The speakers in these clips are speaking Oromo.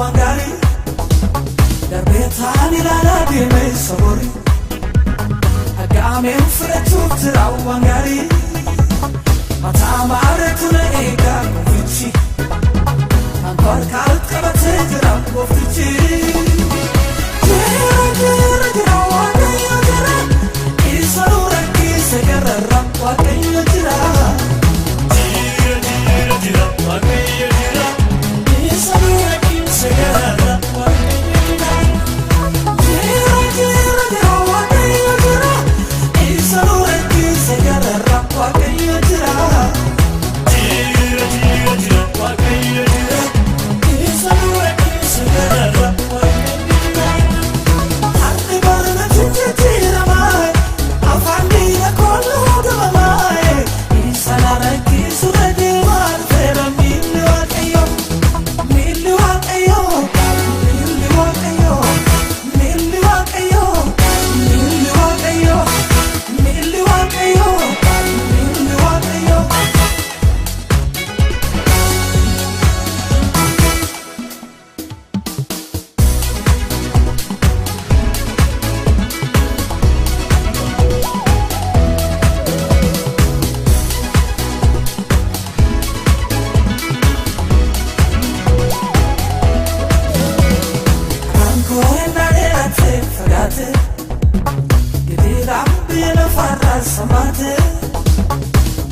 waan gaarii darbee taan ilaalaa deeme sabori aggaameen fudhachuuf jira waan gaarii mataa maareetu na eegaa goofichi kan harkaatti qabatee jira gooftichi. Jira jira jira Waaqayyo jira isa nu rakkise gararra Waaqayyo jira. Jira jira jira Waaqayyo jira isa nu rakkise gararra Waaqayyo jira. Jira jira jira Waaqayyo jira isa nu rakkise gararra Waaqayyo jira. Jira jira jira Waaqayyo jira isa nu rakkise gararra Waaqayyo jira. Harri barna jijjiiramaa afaan diina kooluu gabamaa isa na rakkisu deemaa dhufeera miilli Waaqayyo miilli Waaqayyo miilli Waaqayyo miilli Waaqayyo miilli Waaqayyo miilli Waaqayyo miilli Waaqayyo. Rankoo na dheerate fagaate gidiraan biyya lafaarraa samaate.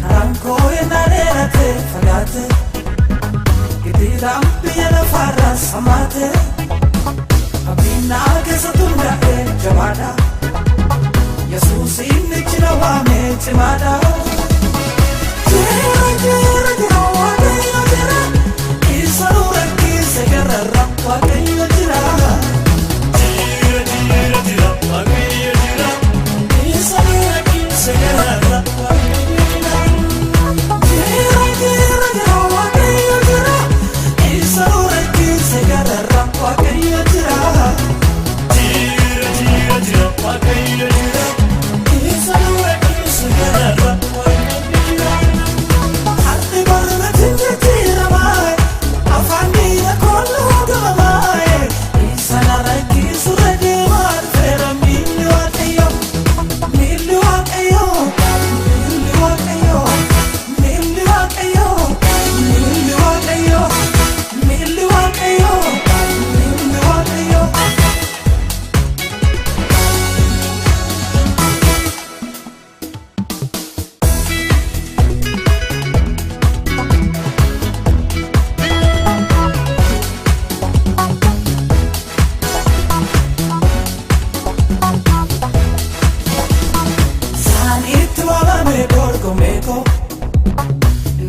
Karankoo na dheerate fagaate gidiraan biyya lafaarraa samaate. Abdiinaa keessatti hundaa'e jabaadha. Yesuus inni jira waamee cimaadha. Jira jira jira Waaqayyo jira isa nu rakkise gararra Waaqayyo jira. Jira jira jira Waaqayyo jira isa nu rakkise gararra Waaqayyo jira. Jira jira jira Waaqayyo jira isa nu rakkise gararra Waaqayyo jira. Jira jira jira Waaqayyo jira isa nu rakkise gararra Waaqayyo jira. Harri barna jijjiiramaa afaan diina kooluu gabamaa isa na rakkisu deemaa dhufeera miilli Waaqayyo miilli Waaqayyo miilli Waaqayyo miilli Waaqayyo miilli Waaqayyo miilli Waaqayyo miilli Waaqayyo. Saaniitti waamame dorgomee koo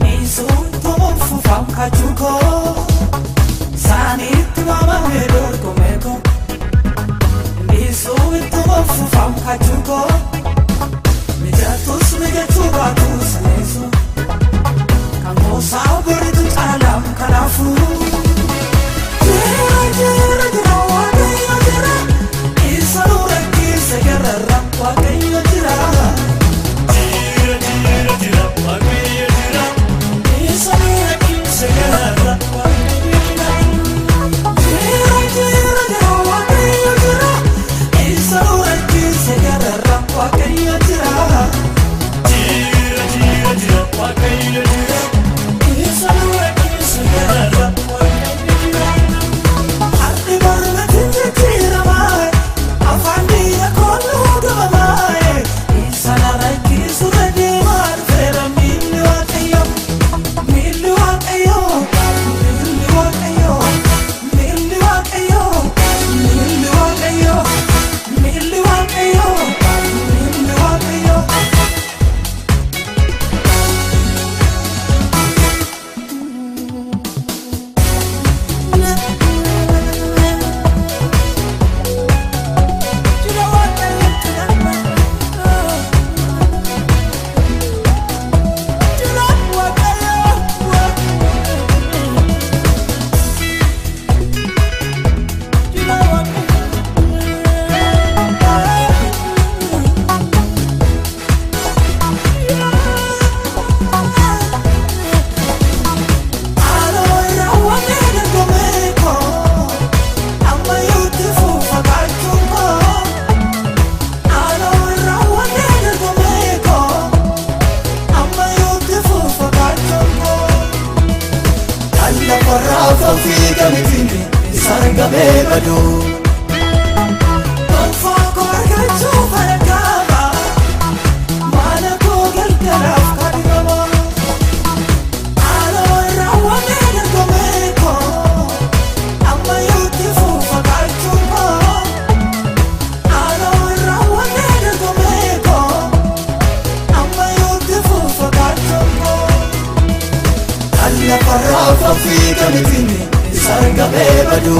Niisuun tumuun fufaam kaachuu koo Saaniitti waamame dorgomee koo Niisuun tumuun fufaam kaachuu koo Mijatus mijachuu baatus niisu Kan goosaa boritu caalaam kanaafuu Jira jira jira Waaqayyo jira isa nu rakkise gararra Waaqayyo jira. Jira jira jira Waaqayyo jira isa nu rakkise gararra Waaqayyo jira. Jira jira jira Waaqayyo jira isa nu rakkise gararra Waaqayyo jira. Jira jira jira Waaqayyo jira isa nu argamee badu. Gonfoo koo argachuuf argama, mana koo galgalaaf kadhibama. Haaloo raawwamee dargomee koo, ammayyuutti fuufa galchuun koo. Haaloo raawwamee dargomee koo, ammayyuutti fuufa galchuun koo. Kan lafarraa fiiga miti isa argamee badu.